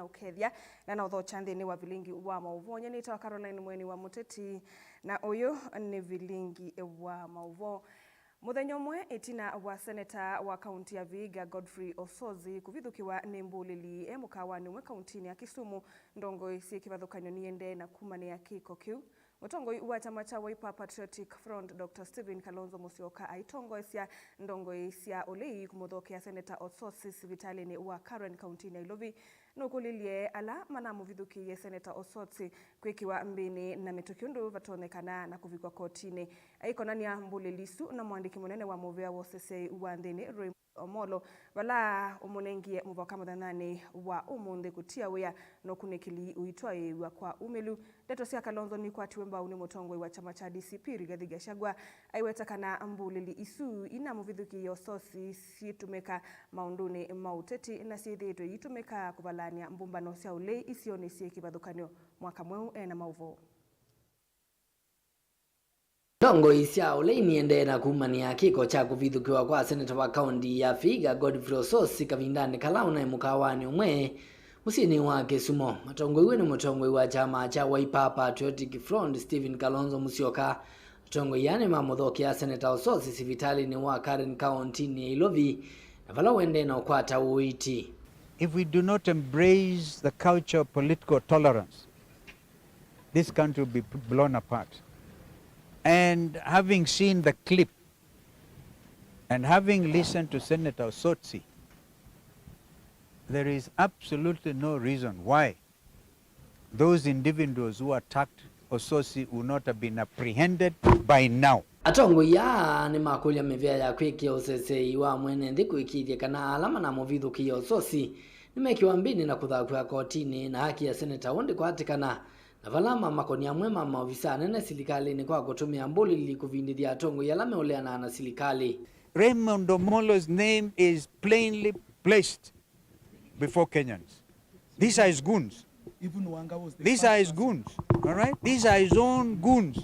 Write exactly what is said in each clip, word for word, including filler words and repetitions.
Ũkethya na na ũthokya nthĩnĩ wa vilingi wa maũvoo. Nyie nĩtawa Caroline Mweni wa Mũteti, na ũyũ nĩ vilingi wa maũvoo. Mũthenya ũmwe ĩtina wa seneta wa kaunti ya Vihiga Godfrey Osotsi kũvithũkĩwa nĩ mbũlĩli e mũkawanĩ ũmwe kauntinĩ ya Kisumu, ndongoi syĩ kĩvathũkany'o niendee na kumanĩa kĩko kĩu. Mũtongoi wa kyama kya Wiper Patriotic Front, Doctor Stephen Kalonzo Musyoka aitongoesya ndongoi sya ũlei kũmũthokea seneta Osotsi sivitalĩnĩ wa Karen kauntinĩ ya Ilovi. Nũkũlilye ala manamũvithũkĩie seneta Osotsi kwĩkĩwa mbĩnĩ na mĩtũkĩ ũndũ vatonyekana na kũvikwa kotinĩ. Aikonany'a mbũlĩli isu na mũandĩki mũnene wa mũvĩa wa ũseseĩ wa nthĩnĩ Raymond Omolo, vala ũmũnengie mũvaka mũthenyanĩ wa ũmũnthĩ kũtia wĩa na ũkunĩkĩli ũitwaĩĩw'a kwa umĩlu. Ndeto sya Kalonzo nikwatiwe mbau nĩ mũtongoi wa kyama kya D C P Rigathi Gachagua, aiweta kana mbũlĩli isu inamũvithũkĩie Osotsi syĩtũmĩka maũndũnĩ ma ũteti na syĩthĩĩtwe iitũmĩka kũvalany'a mbũmbano sya ũlei isionĩ syĩ kĩvathũkany'o. Mwaka mweũ ena maũvoo. Ndongoi sya ũlei niendee na kumanĩa kĩko kya kũvithũkĩwa kwa seneta wa kaunti ya Vihiga Godfrey Osotsi kavindanĩ kala ũnaĩ mũkawanĩ ũmwe mũsyĩnĩ wa Kisumu. Matongoiw'e nĩ mũtongoi wa kyama kya Wiper Patriotic Front Stephen Kalonzo Musyoka, atongoi aa nĩmamũthokea seneta Osotsi sivitalĩnĩ wa Karen kauntinĩ ya Ilovi, na vala ũendee na ũkwata ũiiti. If we do not embrace the culture of political tolerance, this country will be blown apart. And having seen the clip and having listened to Senator Osotsi, there is absolutely no reason why those individuals who attacked Osotsi would not have been apprehended by now. Atongoi aa nĩmakũlya mĩvĩa ya kwĩkĩa ũseseĩ wa mwene nthĩ kũĩkĩĩthya kana ala manamũvithũkĩie Osotsi nĩmekĩwa mbĩnĩ na kũthakw'a kotinĩ, na haki ya seneta ũũ ndĩkwatĩkana, na vala mamakoni amwe ma maovisa anene silikalĩnĩ kwa kũtũmĩa mbũlĩli kũvindĩthya atongoi ala meũleanaa na silikalĩ. Raymond Omolo's name is plainly placed before Kenyans. These are his goons. Even Wanga was the These are his goons. All right? These are his own goons.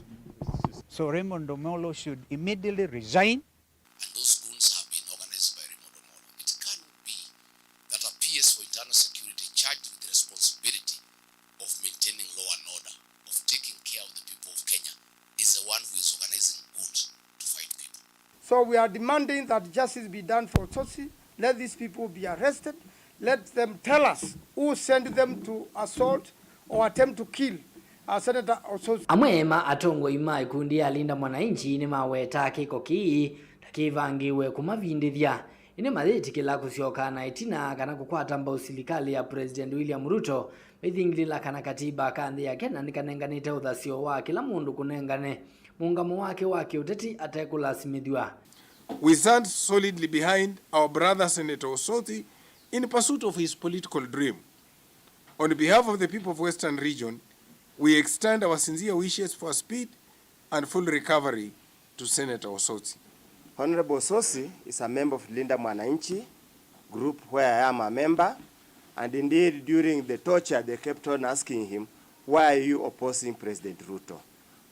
So Raymond Omolo should immediately resign. And those goons have been organized by Raymond Omolo. It cannot be that a P S for internal security charged with the responsibility of maintaining law and order, of taking care of the people of Kenya, is the one who is organizing goons to fight people. So we are demanding that justice be done for Osotsi. Let these people be arrested. Let them tell us who sent them to assault or attempt to kill, uh, Senator Osotsi. Amwe ma atongoi ma ikundi ya Linda Mwananchi nĩmawetaa kĩko kĩĩ ta kĩvangĩĩwe kũmavindĩthya, ĩndĩ mayĩtĩkĩla kũsyoka na ĩtina kana kũkwata mbau silikalĩ ya President William Ruto, maithingĩlĩla kana katiba ka nthĩ ya Kenya nĩkanenganĩte ũthasyo wa kĩla mũndũ kũnengane mũũngamo wake wa kĩũteti atekũlasimĩthw'a. We stand solidly behind our brother Senator Osotsi in pursuit of his political dream. On behalf of the people of Western Region, we extend our sincere wishes for a speed and full recovery to Senator Osotsi. Honorable Osotsi is a member of Linda Mwananchi group where I am a member, and indeed during the torture they kept on asking him, "Why are you opposing President Ruto?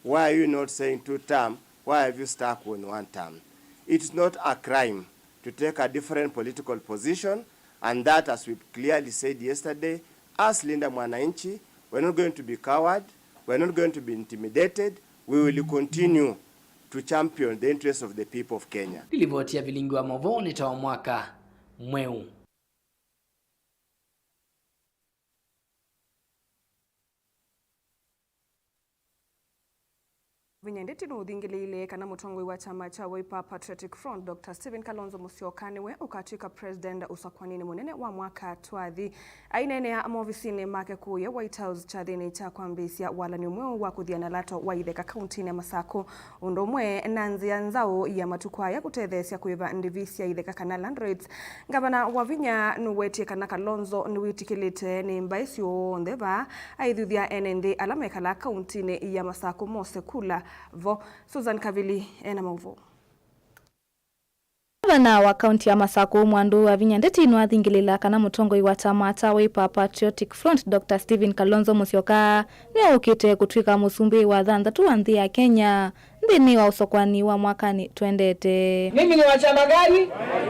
Why are you not saying two term? Why have you stuck on one term?" It's not a crime to take a different political position, and that, as we clearly said yesterday, as Linda Mwananchi, we're not going to be coward, we're not going to be intimidated, we will continue to champion the interests of the people of Kenya. Nĩ livoti ya vilingi wa maũvoo nĩ ta wa mwaka mweũ. Vinya Ndeti nũthingĩlĩĩle kana mũtongoi wa kyama kya Wiper Patriotic Front, Doctor Stephen Kalonzo Musyoka nĩwe ũkatw'ĩka president ũsakwanĩnĩ mũnene wa mwaka twathi. Aineenea movisinĩ make kũũya White House kyathĩnĩ kya kwambĩĩsya walany'o mweũ wa kũthiana lato wa itheka kauntinĩ ya Masakũ, ũndũ ũmwe na nzĩa nzaũ ya matukũ aya kũtetheesya kũĩva ndĩvi sya itheka kana land rates. Ngavana Wavinya nũwetie kana Kalonzo nĩwĩtĩkĩlĩte nĩ mbaĩ syonthe vaa aithuthya ene nthĩ ala mekalaa kauntinĩ ya Masakũ mose kula vo. Susan Kavili ena maũvoo. Ngavana wa kaunti ya Masakũ, Mwandũ Wavinya Ndeti, nĩwathingĩlĩla kana mũtongoi wa kyama kya Wiper Patriotic Front, Doctor Stephen Kalonzo Musyoka, nĩwe ũkĩte kũtw'ĩka mũsumbĩ wa thanthatũ wa nthĩ ya Kenya nthĩnĩ wa ũsakũani wa mwakanĩ twendete. Mimi ni wa chama gani?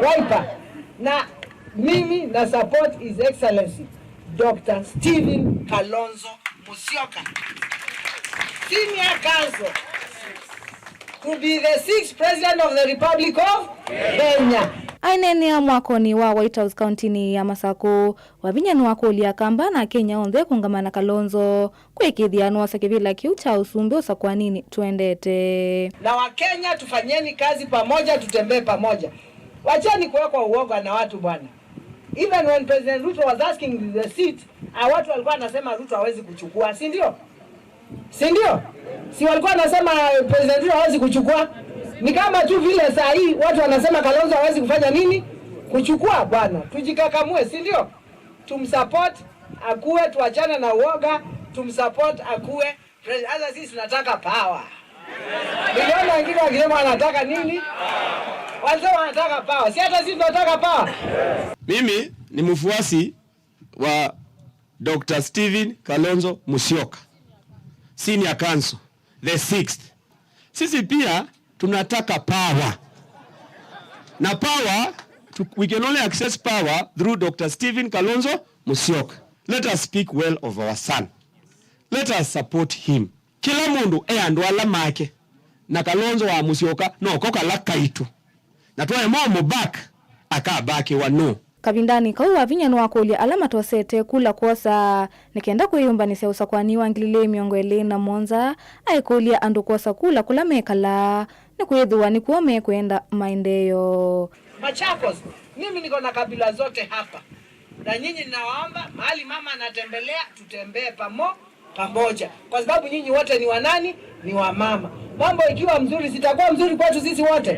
Wiper. Na mimi na support His Excellency Doctor Stephen Kalonzo Musyoka, Senior Counsel, to be the sixth President of the Republic of Kenya. Aineenea mwakonĩ wa White House kauntinĩ ya Masakũ, Wavinya nĩwakũlya Akamba na Akenya onthe kũngama na Kalonzo kwĩkĩĩthya nĩwosa kĩvĩla kĩu kya ũsumbĩ ũsakũaninĩ tũendete. Na Wakenya, tufanyeni kazi pamoja, tutembee pamoja. Wacheni kuwekwa uoga na watu bwana. Even when President Ruto was asking the seat, ah, watu walikuwa wanasema Ruto hawezi kuchukua, si ndio? Si ndio? Si walikuwa wanasema, eh, President Ruto hawezi kuchukua? Ni kama tu vile saa hii watu wanasema Kalonzo hawezi kufanya nini? Kuchukua, bwana. Tujikakamue, si ndio? Tumsupport, akuwe, tuachane na uoga, tumsupport, akuwe. President, hata sisi tunataka power. Niliona wengine wakisema wanataka nini? Wazee wanataka power. Si hata sisi tunataka power? Mimi ni mfuasi wa Doctor Stephen Kalonzo Musyoka, Senior Counsel, the sixth. Sisi pia tunataka power. Na power, tu-, we can only access power through Doctor Stephen Kalonzo Musyoka. Let us speak well of our son. Let us support him. Kĩla mũndũ e andũ ala make, na Kalonzo wa Musyoka noko kala kaitũ. Na twaema ũmũback, akabakĩwa nũũ? Kavindanĩ kau, Wavinya nĩwakũlya ala matosete kula kwosa nĩ kenda kwĩyũmbanĩsya ũsakũani wa ngili ilĩ mĩongo ĩlĩ na mũonza, aikũlya andũ kwosa kula kũla mekalaa, nĩkwĩthĩwa nĩkw'o mekwenda maendeeo. Machakos, mimi niko na kabila zote hapa. Na nyinyi ninawaomba, mahali mama anatembelea, tutembee pamo-, pamoja. Kwa sababu nyinyi wote ni wa nani? Ni wa mama. Mambo ikiwa mzuri, zitakuwa mzuri kwetu sisi wote.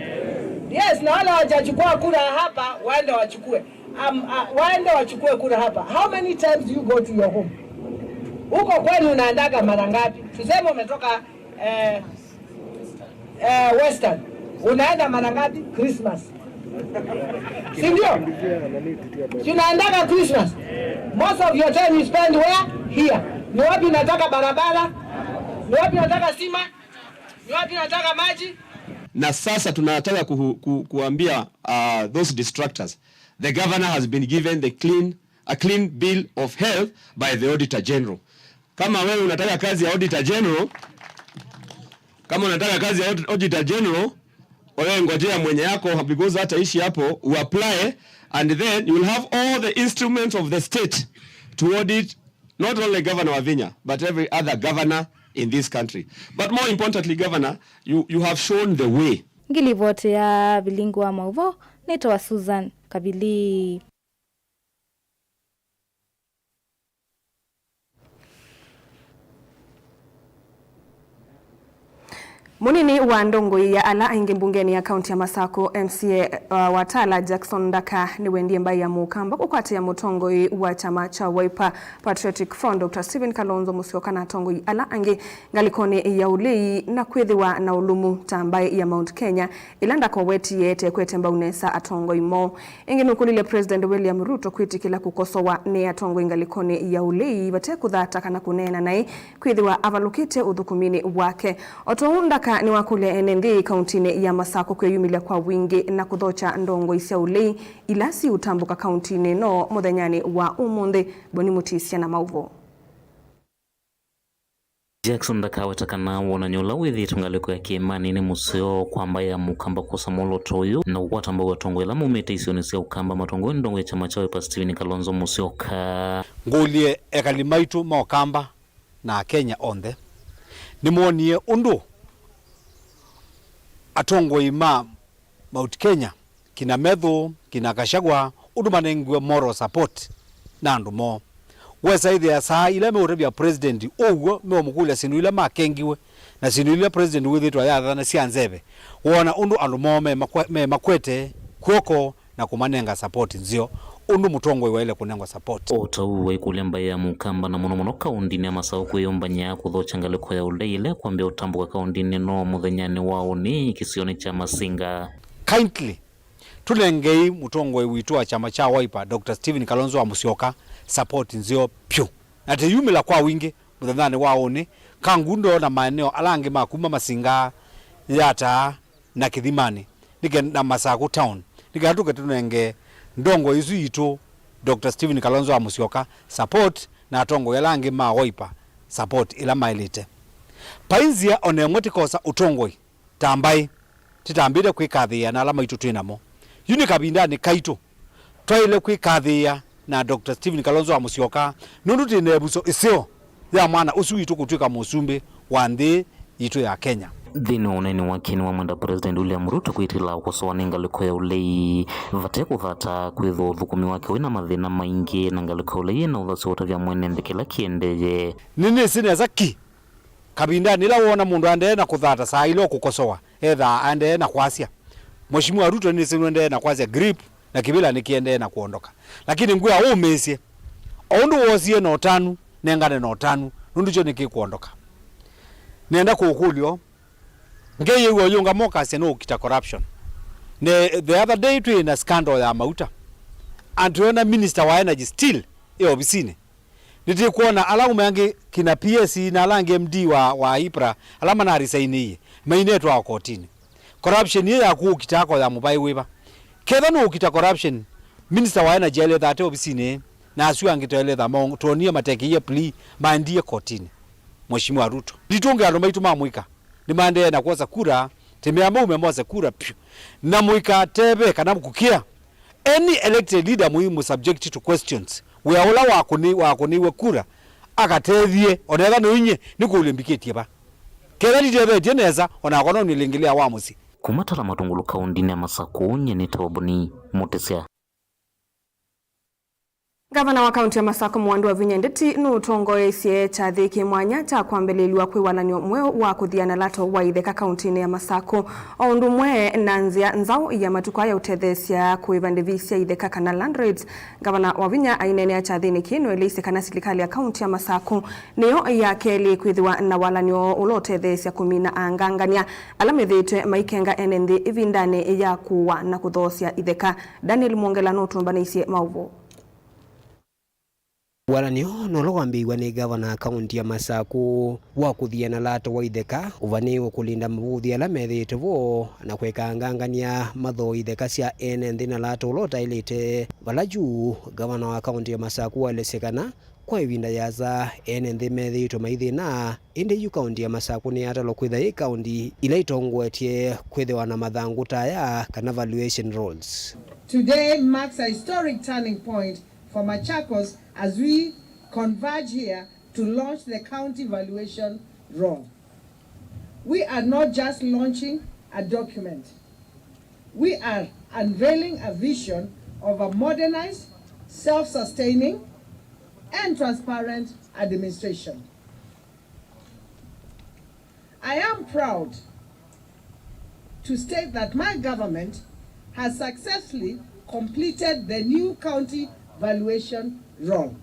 Yes, na wale hawajachukua kura hapa, waende wachukue. Um, uh, waende wachukue kura hapa. How many times do you go to your home? Huko kwenu unaendaga mara ngapi? Tuseme umetoka, eh, eh, Western. Unaenda mara ngapi? Christmas. Si ndio? Si unaendaga Christmas? Most of your time you spend where? Here. Ni wapi unataka barabara? Ni wapi unataka stima? Ni wapi unataka maji? Na sasa tunataka ku-, ku-, kuambia, uh, those detractors, the governor has been given the clean, a clean bill of health by the Auditor General. Kama wewe unataka kazi ya Auditor General, kama unataka kazi ya Aud-, Auditor General, wewe ngojea mwenye yako, because hataishi hapo, uapply, and then you will have all the instruments of the state to audit not only Governor Wavinya, but every other governor in this country. But more importantly, Governor, you, you have shown the way. Ngilivoti ya vilingi wa maũvoo, nĩtawa Susan Kavili. Mũnini wa ndongoi ya ala aingĩ mbungenĩ ya kaunti ya Masakũ, M C A, uh, wa Tala, Jackson Ndaka, nĩwendie mbaĩ ya Mũkamba kũkwatĩa mũtongoi wa kyama kya Wiper Patriotic Front, Doctor Stephen Kalonzo Musyoka, na atongoi ala angĩ ngalĩkonĩ ya ũlei na kwĩthĩwa na ũlũmu ta mbaĩ ya Mount Kenya, ĩla ndakowetie ĩtekwete mbau nesa atongoi moo. Ĩngĩ nũkũlilye President William Ruto kwĩtĩkĩla kũkosowa nĩ atongoi ngalĩkonĩ ya ũlei vate kũthata kana kũneena naĩ, kwĩthĩwa avalũkĩte ũthũkũminĩ wake. O ta ũu, Ndaka nĩwakũlya ene nthĩ kauntinĩ ya Masakũ kwĩyumĩlya kwa wingĩ na kũthokya ndongoi sya ũlei ila siũtambũka kauntinĩ ĩno mũthenyanĩ wa ũmũnthĩ. Boni Mũtĩsya na maũvoo. Jackson ndakaweta kana wonany'o ũla wĩthĩĩtwe ngalĩko ya kĩĩmanĩ nĩ mũseo kwa mbaĩ ya Mũkamba kwosa mwolooto ũyũ na kũkwata mbau atongoi ala maumĩte isionĩ sya Ũkamba matongoew'e nĩ ndongoi ya kyama kya Wiper Stephen Kalonzo Musyoka. Ngũlye ekali maitũ ma Ũkamba na Akenya onthe, nĩmwonie ũndũ atongoi ma Mount Kenya, kina Methu, kina Gachagua, ũndũ manengiwe moral support na andũ moo. Wesa ĩthĩa saa ila meũtavya president ũw'o, meũmũkũlya syĩndũ ila makengiwe na syĩndũ ila president wĩthĩtwe ayathana sya nzeve, woona ũndũ andũ moo memakwe-, memakwete kw'oko na kũmanenga support nzeo, ũndũ mũtongoi waĩle kũnengwa support. O ta ũu waikũlya mbaĩ ya Mũkamba na mũno mũno kaũndinĩ ya Masaũ kwĩyũmbany'a kũthokya ngalĩko ya ũlei ĩla ĩkwambĩa ũtambũka kaũndinĩ ĩno mũthenyanĩ wa ũnĩ kĩsionĩ kya Masinga. Kindly, tũnengei mũtongoi witũ wa kyama kya Wiper, Doctor Stephen Kalonzo wa Musyoka, support nzeo pyũ. Na tĩyumĩla kwa wingĩ mũthenyanĩ wa ũnĩ, Kangundo na maeneo ala angĩ ma kuma Masinga, Yatta na Kĩthimanĩ, nĩke-, na Masakũ Town, nĩkenda tũke tũnenge ndongoi isu itũ Doctor Stephen Kalonzo wa Musyoka support na atongoi ala angĩ ma Wiper support ĩla maĩlĩte. Vai nzĩa o na ĩmwe tĩkosa ũtongoi ta mbaĩ, tĩtambĩte kwĩkathĩĩa na ala maitũ twĩ namo. Yu nĩ kavindanĩ kaitũ twaĩle kwĩkathĩĩa na Doctor Stephen Kalonzo wa Musyoka, nũndũ twĩ na ĩvuso ĩseo ya mwana ũsu witũ kũtw'ĩka mũsumbĩ wa nthĩ yitũ ya Kenya. Nthĩnĩ wa ũneeni wake nĩwamwenda President William Ruto kwĩtĩkĩla ũkosoa nĩ ngalĩko ya ũlei vate kũthata, kwĩthĩwa ũthũkũmi wake wĩ na mathĩna maingĩ na ngalĩko ya ũlei yĩ na ũthasyo ũtavya mwene nthĩ kĩla kĩendee. Nĩnĩsĩ nesa ki kavindanĩ ĩla woona mũndũ aendee na kũthata saa ila ũkũkosoa, ethaa aendee na kwasya, Mheshimiwa Ruto nĩsĩ nũendee na kwasya grip na kĩvĩla nĩkĩendee na kũondoka. Lakini ngwĩa ũũmĩĩsye, o ũndũ woosie na ũtanu, nengane na ũtanu, nũndũ kyo nĩkĩkũondoka. Nĩenda kũũkũlyo, ngeyĩw'a ũyũngama ũkasya nũũkita corruption. Ne, the other day twĩ na scandal ya mauta. And twĩona minister wa energy still e ovisinĩ. Nĩtĩkwona ala aume angĩ kina P S na ala angĩ M D wa, wa IPRA ala manarisainĩie mainetwawa kotinĩ. Corruption ĩĩ yaku ũkitaa ko ya mũvaĩ wĩva? Ketha nũũkita corruption, minister wa energy aĩle thate ovisinĩ ĩĩ, na asu angĩ twaĩle tha mo-, twonie matekĩie plea maendie kotinĩ. Mheshimiwa Ruto, nditũnge andũ maitũ ma mũika nĩmaendee na kwosa kura, tĩmea maume mose kura pyũ. Na mũika teve kana kũkĩa, any elected leader mũi mũ subject to questions. Wĩa ũla wakũni-, wakũnĩiwe kura akatethye, onetha nĩ inyie nĩ kũlya mbikĩtye va. Ketha nditethetie nesa, onakwa no nĩlĩngĩlĩa wa mũsyĩ. Kuma Tala Matungulu kaũndĩnĩ ya Masakũ, nyie nĩ Toboni Mũtĩsya. Ngavana wa kaunti ya Masakũ Mwandũ Wavinya Ndeti nũtongoeisye kyathĩ kĩ mwanya kya kwambĩlĩlw'a kwĩ walan'yo mweũ wa kũthia na lato wa itheka kauntinĩ ya Masakũ, o ũndũ ũmwe na nzĩa nzaũ ya matukũ aya ũtetheesya kũĩva ndĩvi sya itheka kana land rates. Ngavana Wavinya aineenea kyathĩnĩ kĩĩ nũeleisye kana silikalĩ ya kaunti ya Masakũ nĩyo ya kelĩ kwĩthĩwa na walan'yo ũla ũtetheesya kũmina angangany'a ala methĩĩtwe maikenga ene nthĩ ĩvindanĩ ya kũũa na kũthoosya itheka. Daniel Mwongela nũtũmbanĩisye maũvoo. Walan'yo nũla wambĩĩw'a nĩ ngavana kaunti ya Masakũ wa kũthia na lato wa itheka ũvanĩĩwe kũlinda mavũthi ala methĩĩtwe vo na kũeka angangany'a mathoo itheka sya ene nthĩ na lato ũla ũtaĩlĩte. Vala yu, ngavana wa kaunti ya Masakũ waelesye kana kwa ĩvinda yĩasa ene nthĩ methĩĩtwe maithĩna, ĩndĩ yu kaunti ya Masakũ nĩyatalwa kwĩthwa yĩ kaunti ila itongoetye kwĩthĩwa na mathangũ ta aya kana valuation rolls. Today marks a historic turning point for Machakos as we converge here to launch the County Valuation Roll. We are not just launching a document. We are unveiling a vision of a modernized, self-sustaining, and transparent administration. I am proud to state that my government has successfully completed the new county valuation roll.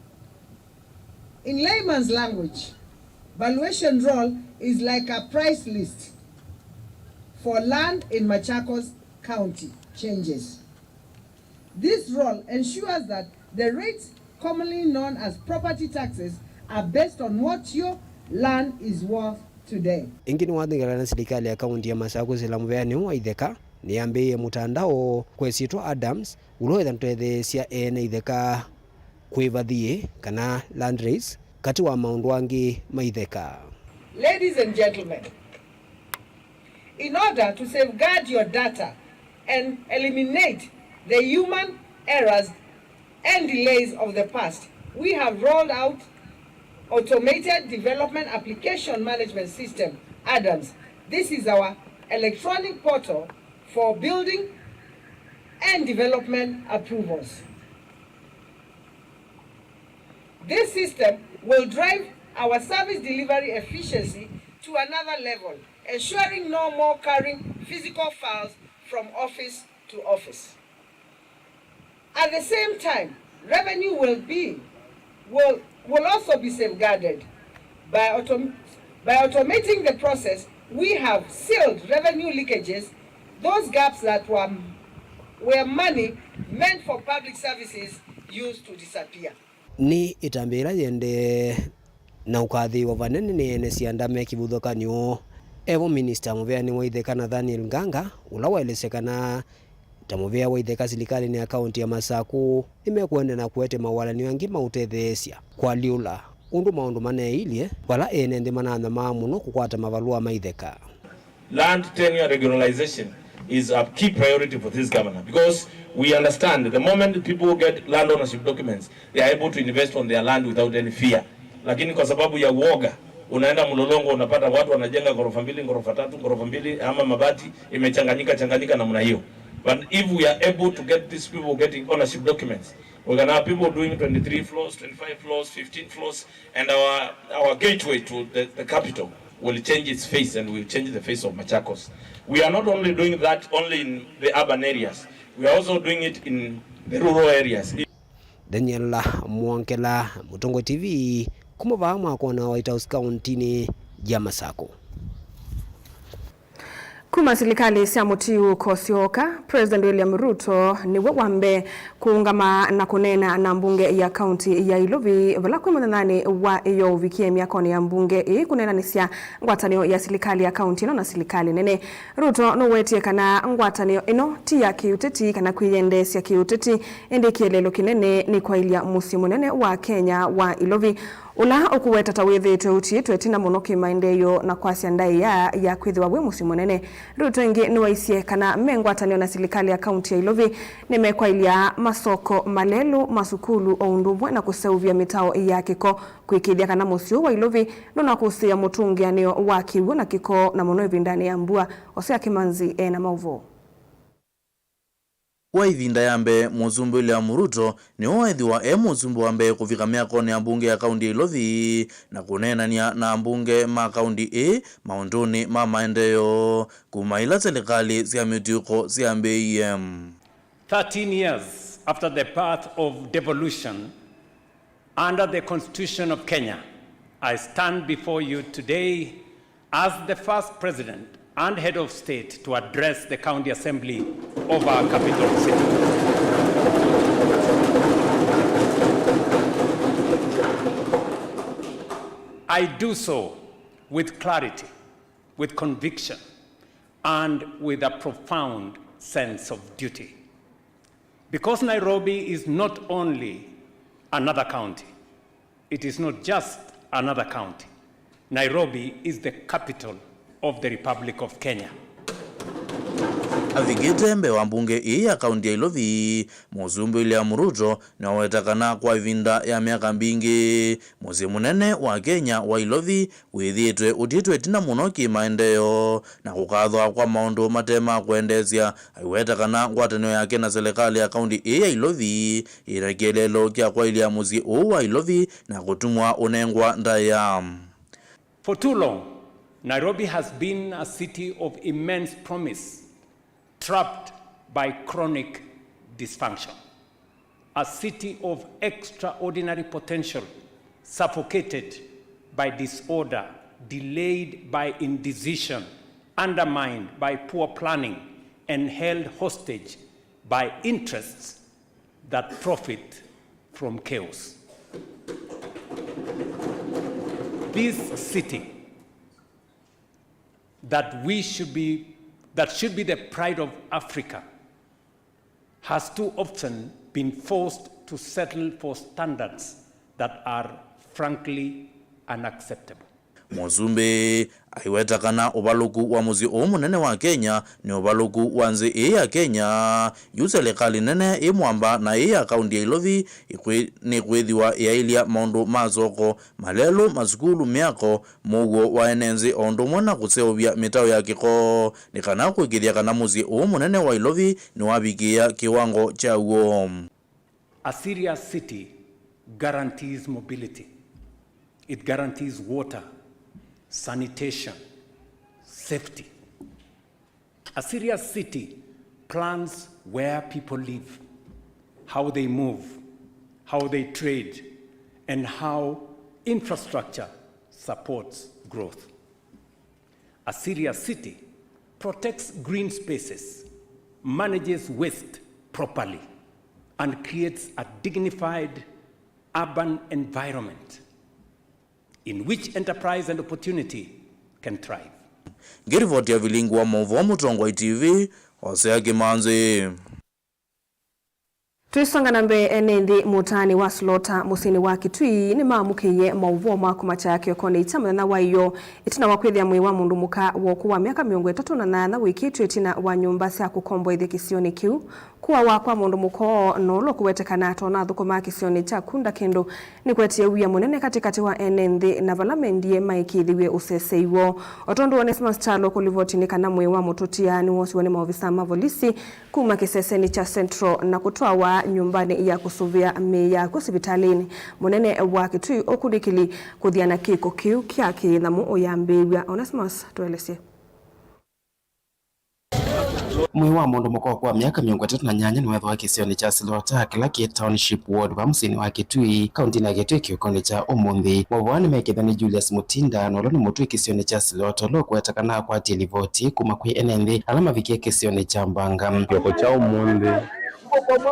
In layman's language, valuation roll is like a price list for land in Machakos County changes. This roll ensures that the rates commonly known as property taxes are based on what your land is worth today. Ĩngĩ nĩwathingata na silikalĩ ya kaunti ya Masakũ sila mũveanĩ ũũ wa itheka nĩyambĩĩe mũtandao kwesĩtwa Adams, ũla wĩtha nũtetheesya ene itheka kwĩva thiĩ kana land rates, katĩ wa maũndũ angĩ ma itheka. Ladies and gentlemen, in order to safeguard your data and eliminate the human errors and delays of the past, we have rolled out Automated Development Application Management System, Adams. This is our electronic portal for building and development approvals. This system will drive our service delivery efficiency to another level, ensuring no more carrying physical files from office to office. At the same time, revenue will be, will, will also be safeguarded by autom-, by automating the process. We have sealed revenue leakages, those gaps that were, where money meant for public services used to disappear. Nĩ ĩtambya ĩla yĩendee na ũkathĩĩwa vanene nĩ ene syanda me kĩvathũkany'o. Evo minista mũveanĩ wa itheka Nathaniel Nganga, ũla waelesya kana Ta mũvea wa itheka silikalĩnĩ ya kaũntĩ ya Masakũ, nĩmekũendeea na kũete mawalany'o angĩ ma ũtetheesya kũalyũla ũndũ maũndũ maneeilye, vala ene nthĩ mananyamaa mũno kũkwata mavalũa ma itheka. Land tenure regularization is a key priority for this governor, because we understand the moment people get land ownership documents, they are able to invest on their land without any fear. Lakini kwa sababu ya uoga, unaenda Mlolongo, unapata watu wanajenga ghorofa mbili, ghorofa tatu, ghorofa mbili, ama mabati imechanganyika changanyika namna hiyo. But if we are able to get these people getting ownership documents, we can have people doing twenty-three floors, twenty-five floors, fifteen floors, and our, our gateway to the, the capital will change its face, and will change the face of Machakos. We are not only doing that only in the urban areas, we are also doing it in the rural areas. Daniel Mwongela, Mũtongoi T V, kuma vaa mwakona White House kaũntĩnĩ ya Masakũ. Kuma silikalĩ sya mũtiũko syooka, President William Ruto nĩwe wa mbee kũũngama na kũneena na mbunge ya kaũntĩ ya Ilovi, vala kwĩ mũthenyanĩ wa ĩyoo ũvikie myakonĩ ya mbunge ĩĩ kũneenanĩsya ngwatanĩo ya silikalĩ ya kaũntĩ ĩno na silikalĩ nene. Ruto nũwetie kana ngwatanĩo ĩno ti ya kĩũteti kana kwĩyendeesya kĩũteti, ĩndĩ kĩeleelo kĩnene nĩ kwaĩlya mũsyĩ mũnene wa Kenya wa Ilovi, ũla ũkũweta ta wĩthĩĩtwe ũtiĩtwe ĩtina mũno kĩmaendeeo na kwasya ndaĩa ya kwĩthĩwa wĩ mũsyĩ mũnene. Ruto ĩngĩ nĩwaisye kana me ngwatanĩo na silikalĩ ya kaũntĩ ya Ilovi nĩmekwaĩlya masoko malelũ, masukulu, o ũndũ ũmwe na kũseũvya mĩtao ya kĩko, kũĩkĩĩthya kana mũsyĩ ũũ wa Ilovi ndũnakũsĩĩa mũtũngĩanĩo wa kĩw'ũ na kĩko, na mũno ĩvindanĩ ya mbua. Osea Kĩmanzi e na maũvoo. Kwa ĩvinda ya mbee, Mũsumbĩ William Ruto nĩwe weethĩwa e mũsumbĩ wa mbee kũvika myakonĩ ya mbunge ya kaũntĩ ya Ilovi na kũneenany'a na ambunge ma kaũntĩ ĩĩ maũndũnĩ ma maendeeo kuma ĩla silikalĩ sya mĩtuĩko syambĩĩie. Thirteen years after the birth of devolution, under the Constitution of Kenya, I stand before you today as the first president and head of state to address the county assembly of our capital city. I do so with clarity, with conviction, and with a profound sense of duty. Because Nairobi is not only another county, it is not just another county. Nairobi is the capital of the Republic of Kenya. Avikĩte mbee wa mbunge ĩĩ ya kaũntĩ ya Ilovi, Mũsumbĩ William Ruto nĩwaweta kana kwa ĩvinda ya myaka mbingĩ, mũsyĩ mũnene wa Kenya wa Ilovi wĩthĩĩtwe ũtiĩtwe ĩtina mũno kĩ-maendeeo na kũkathwa kwa maũndũ mate ma kwendeesya. Aiweta kana ngwatanĩo yake na silikalĩ ya kaũntĩ ĩĩ ya Ilovi yĩ na kĩeleelo kya kwaĩlya mũsyĩ ũũ wa Ilovi na kũtumwa ũnengwa ndaĩa. For too long, Nairobi has been a city of immense promise, trapped by chronic dysfunction. A city of extraordinary potential, suffocated by disorder, delayed by indecision, undermined by poor planning, and held hostage by interests that profit from chaos. This city that we should be, that should be the pride of Africa has too often been forced to settle for standards that are frankly unacceptable. Mũsumbĩ aiweta kana ũvalũku wa mũsyĩ ũũ mũnene wa Kenya nĩ ũvalũku wa nthĩ ĩĩ ya Kenya, yu silikalĩ nene ĩ mwamba na ĩĩ ya kaũntĩ ya Ilovi ĩkwĩ-, nĩkwĩthĩwa ĩyaĩlya maũndũ ma soko, malelũ, masukulu, myako, mũuo wa ene nthĩ, o ũndũ ũmwe na kũseũvya mĩtao ya kĩko, nĩ kana kũĩkĩĩthya kana mũsyĩ ũũ mũnene wa Ilovi nĩwavikĩĩa kĩwango kya w'o. A serious city guarantees mobility. It guarantees water, sanitation, safety. A serious city plans where people live, how they move, how they trade, and how infrastructure supports growth. A serious city protects green spaces, manages waste properly, and creates a dignified urban environment in which enterprise and opportunity can thrive. Ngĩrivoti ya vilingi wa maũvoo Mũtongoi T V, Osea Kĩmanzi. Twĩsonga na mbee, ene nthĩ mũtaanĩ wa Slota mũsyĩnĩ wa Kitui nĩmaamũkĩie maũvoo ma kũmakya kĩokonĩ kya mũthenya wa ĩyoo, ĩtina wa kwĩthĩa mwĩĩ wa mũndũ mũka wa ũkũũ wa myaka mĩongo ĩtatũ na nyanya wĩkĩtw'e ĩtina wa nyũmba sya kũkomboethya kĩsionĩ kĩu. Kũawa kwa mũndũ mũka ũũ na ũla ũkũwetekana ta ũnathũkũmaa kĩsionĩ kya Kunda Kĩndũ nĩkwetie wia mũnene katĩkatĩ wa ene nthĩ na vala mendie maĩkĩĩthĩw'e ũsesei woo. O tondũ Onesmus Kyalo ũkũlivoti nĩ kana mwĩĩ wa mũtũtia nĩwoosiwe nĩ maovisa ma volisi kuma kĩsesenĩ kya Central na kũtwawa nyũmbanĩ ya kũsũvĩa mĩĩ ya akw'ũ sivitalĩnĩ mũnene wa Kitui ũkunĩkĩli kũthiana kĩko kĩu kya kĩnyamũ ũyambĩĩw'a. Onesmus, tũelesye. Mwĩĩ wa mũndũ mũka wa myaka mĩongo ĩtatũ na nyanya nĩwethĩwa kĩsionĩ kya Silota, kĩla kĩ Township Ward, va mũsyĩnĩ wa Kitui, kauntinĩ ya Kitui, kĩokonĩ kya ũmũnthĩ. Maũvoo nĩmekĩtha nĩ Julius Mutinda, na ũla nĩ mũtũi kĩsionĩ kya Silota, ũla ũkũwetekana akwatie livoti kuma kwĩ ene nthĩ ala mavikie kĩsionĩ kya Mbanga. Kĩoko kya ũmũnthĩ,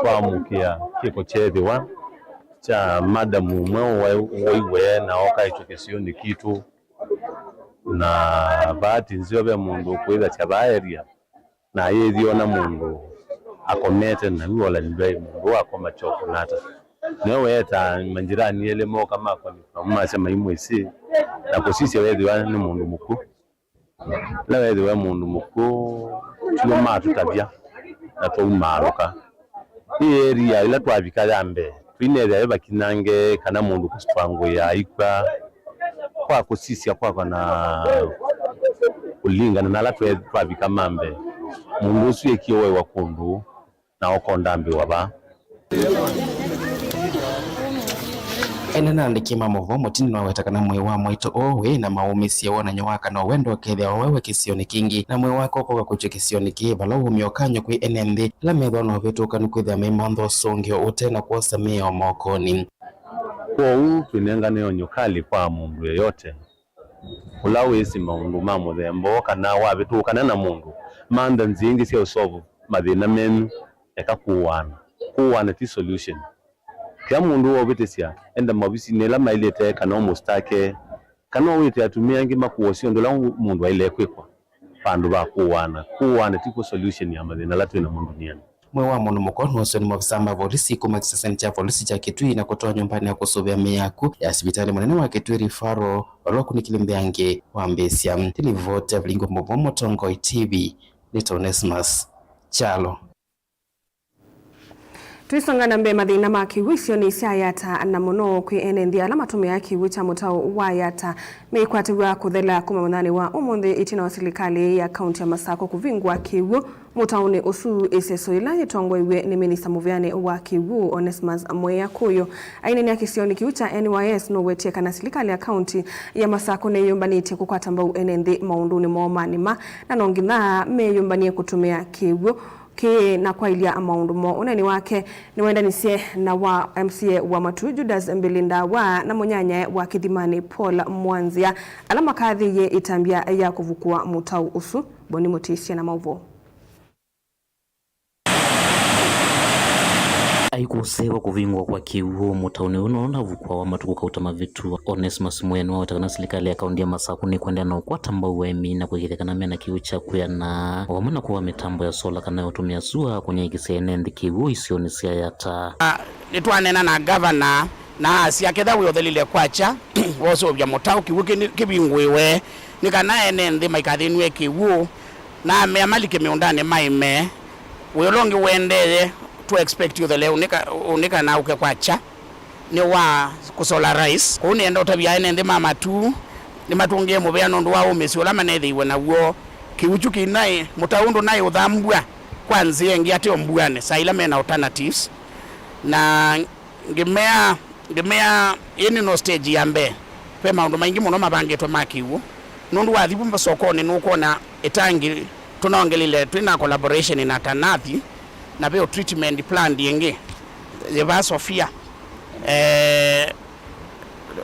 twamũkĩa kĩko kyeethĩwa kya madamu ũmwe ũwaiwe na okaĩtwe kĩsionĩ kitũ. Na vaati nzeo ve mũndũ ũkwĩthasya vaa area, na ayĩthĩa ona mũndũ akomete, na yu ola nĩndwai mũndũ ũũ akoma kyoko nata. Nĩwe weetaa manjirani elĩ mooka makonifirm, masya maimwĩsĩ, na kũsisya weethĩwa nĩ mũndũ mũkw'ũ. Ĩla weethĩwa e mũndũ mũkw'ũ, tiw'o matũtavya na twaumaalũka. Ĩ area ĩla twavika ya mbee, tũineethĩa ve vakinyange kana mũndũ kũsitwangũĩa aikw'a. Kwa kũsisya kwakwa na kũlingana na ala twe-, twavika ma mbee, mũndũ ũsu ekie ũaĩwa kũndũ na ũkondambĩwa vaa. Ene na andĩki ma maũvoo, Mutinda nĩwaweta kana mwĩĩ wa mwaitũ ũũ wĩ na maũmĩsye wonany'o wa kana ũwenda ũkethĩa ũwaiwe kĩsionĩ kĩngĩ, na mwĩĩ wake ũkoka kwĩtw'e kĩsionĩ kĩĩ, vala ũũmya ũkany'o kwĩ ene nthĩ ala methĩwa na ũvĩtũkanu kwĩthĩa meimantha ũsũngĩo ũte na kwosa mĩao mokonĩ. Kwoou twĩnengane onyo kali kwa mũndũ yeyote ũla wĩsĩ maũndũ ma mũthemba ũũ, kana wavĩtũkana na mũndũ, mantha nzĩa ingĩ sya ũsolve mathĩna menyu, eka kũũaana. Kũũaana ti solution. Kĩla mũndũ waũvĩtĩsya, enda maovisinĩ ĩla maĩlĩte kana ũmũsitake, kana ũwĩte atumĩa angĩ makũosye ũndũ ũla mũndũ aĩle kwĩkwa, vandũ va kũũaana. Kũũaana ti kw'o solution ya mathĩna ala twĩ namo ndunianĩ. Mwĩĩ wa mũndũ mũka nĩwoosiwe nĩ maovisa ma volisi kuma kĩsesenĩ kya volisi kya Kitui na kũtwawa nyũmbanĩ ya kũsũvĩa mĩĩ ya akw'ũ ya sivitalĩ mũnene wa Kitui Referral, vala ũkunĩkĩli mbeange wambĩĩsya. Nĩ livoti ya Vilingwa Mũvoo, Mũtongoi T V, nĩ ta Onesmus Kyalo. Twĩsonga na mbee, mathĩna ma kĩw'ũ isionĩ sya Yatta, na mũno kwĩ ene nthĩ ala matũmĩaa kĩw'ũ kya mũtao wa Yatta, meĩkwatĩw'a kũthela kuma mũthenya wa ũmũnthĩ, ĩtina wa silikalĩ ya kaunti ya Masakũ kũvingũa kĩw'ũ mũtaonĩ ũsu, ĩseso yĩla yĩtongoew'e nĩ minista mũvĩanĩ wa kĩw'ũ, Onesmus Mwea Kũyũ. Aineenea kĩsionĩ kĩu kya N Y S, nũwetie kana silikalĩ ya kaunti ya Masakũ nĩyũmbanĩtye kũkwata mbau ene nthĩ maũndũnĩ moo ma nĩma, na no nginya meyũmbany'e kũtũmĩa kĩw'ũ kĩĩ na kwaĩlya maũndũ moo. Ũneeni wake nĩwendanisye na wa M C A wa Matuu, Judas Mbili Ndawa, na mũnyanyae wa Kĩthimanĩ, Paul Mwanzia, ala makathĩĩie ĩtambya ya kũvukũa mũtao ũsu. Boni Mũtĩsya na maũvoo. Aikũsĩĩwa kũvingũa kwa kĩw'ũ mũtaonĩ ũũ nũndũ ndavukũawa matukũ kauta mavĩtu. Onesmus Mwea nĩwaweta kana silikalĩ ya kaunti ya Masakũ nĩkwendea na ũkwata mbau aĩmi na kũĩkĩĩthya kana mena kĩw'ũ kya kwĩana, o vamwe na kũaa mĩtambo ya sola kana ya ũtũmĩa sua kũnyaĩĩkĩsya ene nthĩ kĩw'ũ isionĩ sya Yatta. Ah, nĩtwaneena na ngavana na asya, kethĩwa wĩ ũthelile kwakya, wosũvya mũtao kĩw'ũ kĩni-, kĩvingũĩwe, nĩ kana ene nthĩ maikathĩnw'e kĩw'ũ, na amea malike mĩũndanĩ maĩme. Wĩ ũla ũngĩ ũendee, tũ expect ũthele ũnĩka, ũnĩka na ũke kwakya, nĩ wa kũsola rice. Kũu nĩenda ũtavya ene nthĩ ma Matuu nĩmatũngĩe mũvea nũndũ wa ũmĩsyo ũla manethĩiwe naw'o. Kĩw'ũ kyu kĩnaĩ, mũtao ũndũ naĩ ũthambw'a kwa nzĩa ĩngĩ ate o mbuanĩ, saa ila mena alternatives. Na ngĩmea, ngĩmea, ĩĩ nĩ no stage ya mbee. Ve maũndũ maingĩ mũno mavangĩtwe ma kĩw'ũ. Nũndũ wathi vu sokonĩ nũkwona ĩtangi tũnaongeleile twĩ na collaboration na Tanathi, na ve o treatment plant ĩngĩ yĩ vaa Sofia. Eh,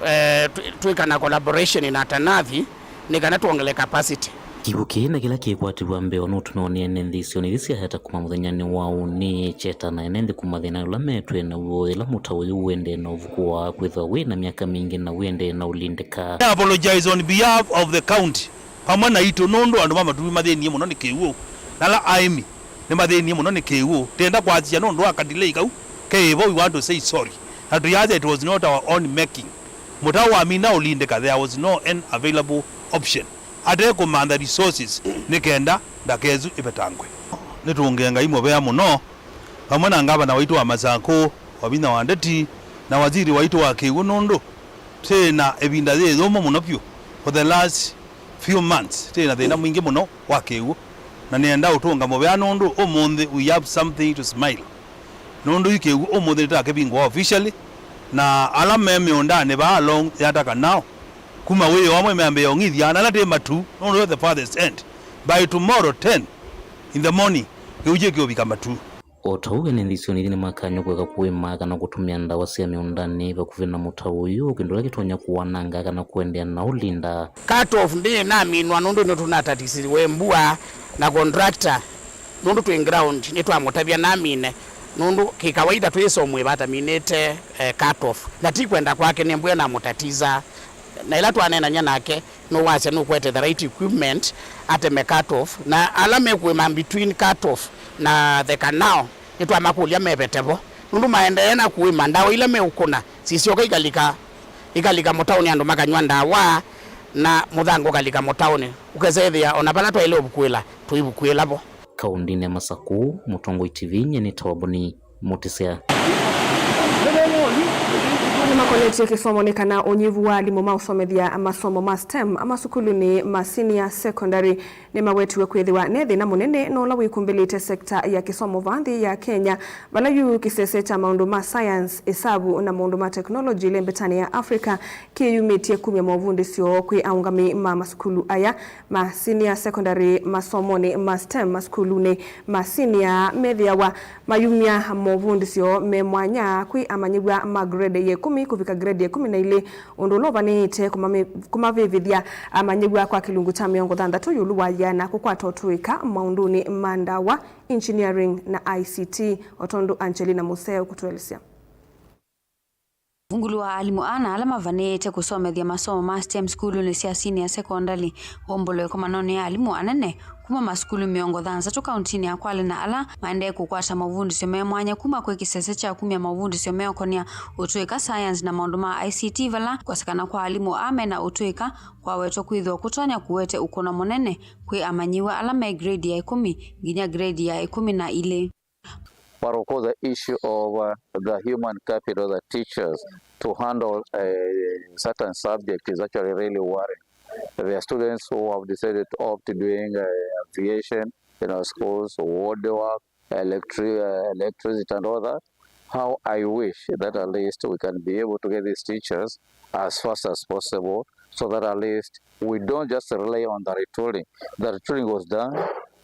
eh, twĩ, twĩka na collaboration na Tanathi nĩ kana twongele capacity. Kĩw'ũ kĩĩ na kĩla kĩkwatĩw'a mbee nũtũmĩwa nĩ ene nthĩ isionĩ ithi sya Yatta kuma mũthenyanĩ wa ũnĩ, kyetana ene nthĩ kuma thĩna ũla metwĩe naw'o yĩla mũtao ũyũ ũendee na ũvukũa kwĩthĩwa wĩ na myaka mingĩ na ũendee na ũlindĩka. I apologize on behalf of the county pamwe naitũ nũndũ andũ ma Matuu mathĩnie mũno nĩ kĩw'ũ, na ala aĩmi nĩmathĩnie mũno nĩ kĩw'ũ. Tenda kwasisya nũndũ wa katilei kau Hey, we want to say sorry. Na tũyasya it was not our own making. Mũtaũ wamina ũlindĩka, there was no an available option. Ate kũmantha resources nĩ kenda ndaka ĩsu ĩvetangwe. Nĩtũngĩe Ngai mũvea mũno, vamwe na ngavana waitũ wa Masakũ, Wavinya wa Ndeti, na waziri waitũ wa kĩw'ũ, nũndũ twĩ na ĩvinda yĩ yũmũ mũno vyũ for the last few months. Twĩ na thĩna mwingĩ mũno wa kĩw'ũ, na nĩenda ũtũnga mũvea nũndũ ũmũnthĩ we have something to smile. Nũndũ yu kĩw'ũ ũmũnthĩ nĩtakĩvingũa officially, na ala me mĩũndanĩ vaa along Yata Canal, kuma wĩoo amwe meambĩĩa ũng'ithya, na ala twĩ matu, nũndũ the farthest end. By tomorrow ten in the morning, kĩw'ũ kĩu kĩũvika matu. O ta ũu, ene nthĩ isu nĩthi nĩmakanywa kũeka kũĩma kana kũtũmĩa ndawa sya mĩũndanĩ vakuvĩ na mũtaũ ũyũ, kĩndũ kĩla kĩtonya kũwananga kana kũendeea na ũlinda. Cut off ndĩnaminwa nũndũ nĩtũnatatisiwe mbua na contractor, nũndũ twĩ ground nĩtwamũtavya namine, nũndũ kĩkawaida twĩsomwĩva ataminĩte, eh, cut off, na ti kwenda kwake, nĩ mbua namũtatisa. Na ĩla twaneenany'a nake, nũwasya nũkwete the right equipment ateme cut off, na ala mekũĩma between cut off na the canal nĩtwamakũlya mevete vo, nũndũ maendee na kũĩma, ndawa ila meũkũna sisyoka ikalika, ikalika mũtaũnĩ, andũ makanywa ndawa na mũthanga ũkalika mũtaũnĩ, ũkesa ĩthĩa ona vala twaĩle ũvukuĩla tũivukuĩla vo. Kaũndĩnĩ ya Masakũ, Mũtongoi T V, nyie nĩtawa Boni Mũtĩsya. Nĩmakonetye kĩsomo nĩ kana ũnyivu wa alimũ ma ũsomethya masomo ma STEM masukulunĩ ma senior secondary nĩmawetiwe kwĩthĩwa ne thĩna mũnene na ũla wĩkumbĩlĩte sekta ya kĩsomo vaa nthĩ ya Kenya, vala yu kĩsese kya maũndũ ma science, ĩsavu na maũndũ ma teknoloji ĩlembetanĩ ya Africa kĩyumĩtye kumya movundĩsyo kwĩ aũngamĩi ma masukulu aya ma senior secondary masomonĩ ma STEM masukulunĩ ma senior methĩawa mayumya movundĩsyo me mwanya kwĩ amanyĩw'a ma grade ya ĩkũmi kũvika grade ya ĩkũmi na ilĩ, ũndũ ũla ũvanĩĩte kũmame-, kũmavĩvĩthya amanyĩw'a kwa kĩlungu kya mĩongo thanthatũ ĩũlũ wa ĩana kũkwata ũtũĩka maũndũnĩ ma ndawa, engineering na I C T, o tondũ Angelina Museo ũkũtũelesya. Ũvungũlu wa alimũ ana ala mavanĩĩte kũsomethya masomo ma STEM sukulunĩ sya senior secondary waumbũlwe ĩkomanonĩ ya alimũ anene kuma masukulu mĩongo thanthatũ kauntinĩ ya Kwale, na ala maendee kũkwata mavundĩsyo me mwanya kuma kwĩ kĩsese kya kumya mavundĩsyo meũkonĩa ũtũĩka, science na maũndũ ma I C T, vala kũkosekana kwa alimũ aa mena ũtũĩka kwawetwa kwĩthĩwa kũtonya kũete ũkũno mũnene kwĩ amanyĩw'a ala me grade ya ĩkũmi nginya grade ya ĩkũmi na ilĩ. But of course, the issue of, uh, the human capital, the teachers, to handle a certain subject is actually really worrying. There are students who have decided to opt doing, uh, aviation, you know, schools, woodwork, electri-, uh, electricity and all that. How I wish that at least we can be able to get these teachers as fast as possible so that at least we don't just rely on the retooling. The retooling was done.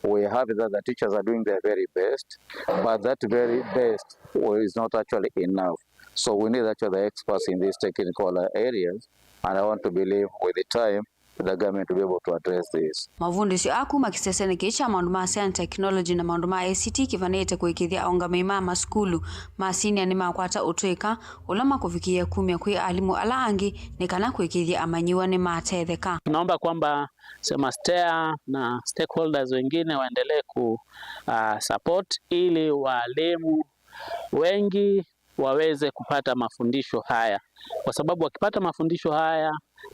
We have it that the teachers are doing their very best, but that very best is not actually enough. So we need actually the experts in these technical, uh, areas, and I want to believe with the time the government will be able to address this. Mavundĩsyo aa kuma kĩsesenĩ kĩĩ kya maũndũ ma science, technology na maũndũ ma I C T kĩvanĩĩte kũĩkĩĩthya aũngamĩi ma masukulu ma senior nĩmakwata ũtũĩka ũla makũvikĩĩa kumya kwĩ alimũ ala angĩ nĩ kana kũĩkĩĩthya amanyĩw'a nĩmatetheka. Tunaomba kwamba SEMASTEA na stakeholders wengine waendelee ku, ah, support ili walimu wengi waweze kupata mafundisho haya, kwa sababu wakipata mafundisho haya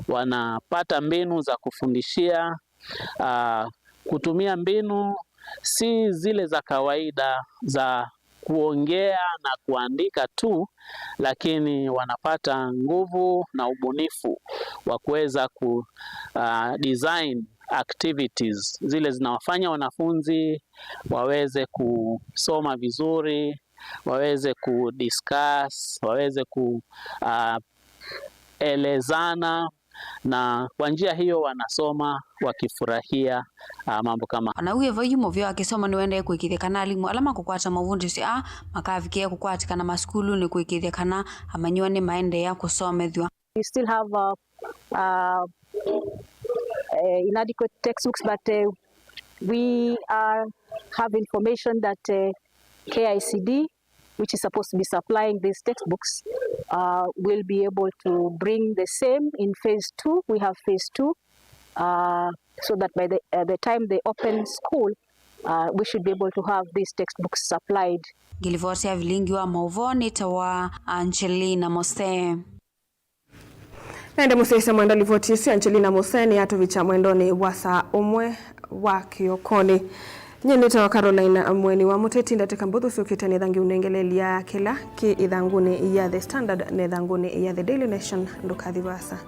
wanapata mbinu za kufundishia, ah, kutumia mbinu si zile za kawaida za kuongea na kuandika tu, lakini wanapata nguvu na ubunifu wa kuweza ku, ah, design activities zile zinawafanya wanafunzi waweze kusoma vizuri, waweze ku discuss, waweze ku, ah, elezana, na kwa njia hiyo wanasoma wakifurahia, ah, mambo kama. Ona wĩ vo yu, mũvĩa wa kĩsomo nĩũendee kũĩkĩĩthya kana alimũ ala makũkwata mavundĩsyo aa makavikĩĩa kũkwatĩkana masukulunĩ kũĩkĩĩthya kana amanyĩw'a nĩmaendeea kũsomethw'a. We still have, uh, uh, uh, inadequate textbooks, but, uh, we are, have information that, uh, K I C D, which is supposed to be supplying these textbooks, uh, will be able to bring the same in phase two. We have phase two, uh, so that by the, uh, the time they open school, uh, we should be able to have these textbooks supplied. Ngĩlivoti ya vilingi wa maũvoo nĩtawa Angelina Mose. Nende mũsyaĩĩsya mwenda livoti ĩsu, Angelina Mose nĩyatũvikya mwendonĩ wa saa ũmwe wa kĩokonĩ. Nyie nĩtawa Caroline Mweni wa Mũteti. Ndatĩka mbũthũ syũkĩte nĩtha ngĩũnengelelya kĩla kĩ ĩthangũnĩ ya The Standard na ĩthangũnĩ ya The Daily Nation. Ndũkathi vaasa.